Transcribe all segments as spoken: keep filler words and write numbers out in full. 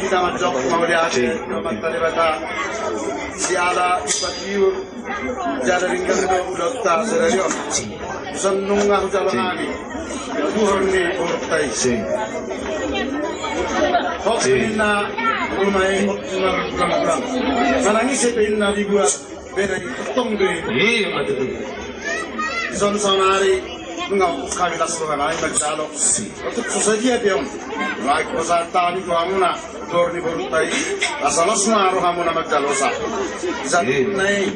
Sama jok mauliate, Amanta Debata, siala dipatiur jala denggan do ulaonta sadari on. Dison nunga hujalo hami, tuhor ni borunta i. Hot pe ninna ruma i, hot pe ninna bulang-bulang. Manang ise pe ninna dibuat, beda i, tong do i. Iya, betul. Dison saonari nunga hami las roha nami manjalo. Untuk so sadia pe on, nunga hupasahat hami tu hamuna, tuhor ni borunta i, asa las ma rohamuna manjalosa. Jadi nai,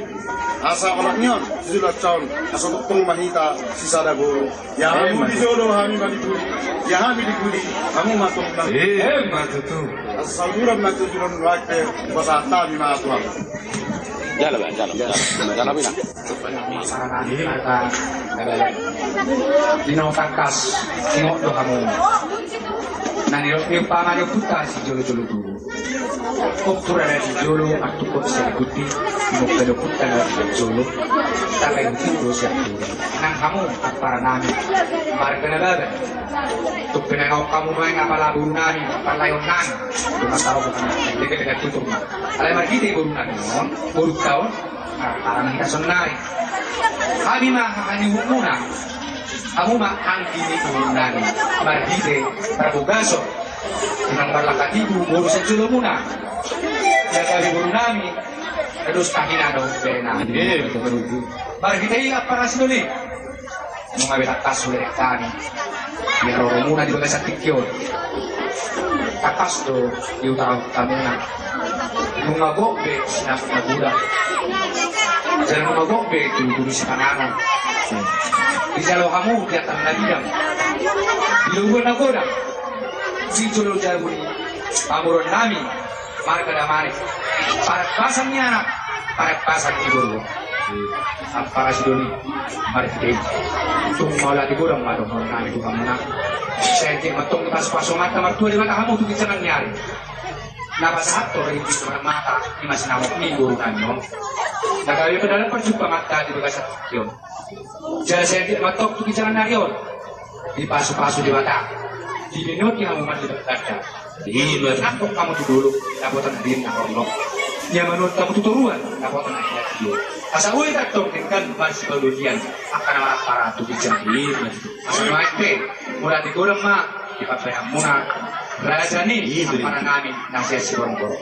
asa olat ni on, sijolo on, asa tongtong ma hita sisada boru. Ia hami di jolo, hami ma di pudi. Ia hami di pudi, hamu ma tongtong. Iya, betul. Asa sauduran ma tu jolo, nunga hupasahat hami ma tu hamu. Jalo, jalo, jalo. Jalo, bina. Di na tangkas, ingot do hamu. Na nidok ni umpama ni ompunta sijolo-jolo tubu. Ompu rada di jolo, martungkot sian di puti, di muka ni ompunta na di jolo, tahe di puti do sian di jolo. Nang hamu, ampara nami, marga Nababan. Tung pe nunga hamu nuaeng apala boru nami, parlaion nami. Cuma tahu bukan, deket-deket tutur ma. Alai marhite boru nami on, borunta on, Parang hita sonari. Hami ma haha ni uhumuna. Hamu ma anggi ni uhumuna. Marhite parbogason. Unang marlangka tibu boru sian jolomuna. Ia gabe boru nami. Terus tahina do bere nami. Marhite i ampara sidoli. Nunga be tangkas hubereng hami di haroromuna di bagasan tingki on. Tangkas do diutahon hamuna. Nunga gok be sinamot na godang. Jala nunga gok be tudu-tudu sipanganon. Dijalo hamu di atap na bidang, di lobuan na godang, di jolo jabu ni pamoruon nami. Marga Damanik, parpasan ni anak, parpasan ni boru. Ampara sidoli, marhite i. Tung mauliate godang ma dohonon nami tu hamuna. Sai anggiat ma tong dipasu-pasu Amanta Martua Debata hamu tu ginjangan ni ari. Na pasahathon ringgit marmata, i ma sinamot ni boru nami on. Na gabe padalan parjumpa Amanta di bagasan tingki on. Jala sai anggiat ma tong tu ginjangan ni ari on dipasu-pasu Debata. Dibinoto hamu ma di bagasan. Ima. Tangkok hamu tu dolok, dapotan diri na hornok. Ia manuat hamu tu toruan, dapotan aek na tio. Asa uli tantong denggan marsipaolotian, angka na marampara tu ginjang. Ima. Asa nuaeng pe, mauliate godang ma di pambahenanmuna, raja ni ampara nami na sian Siborongborong.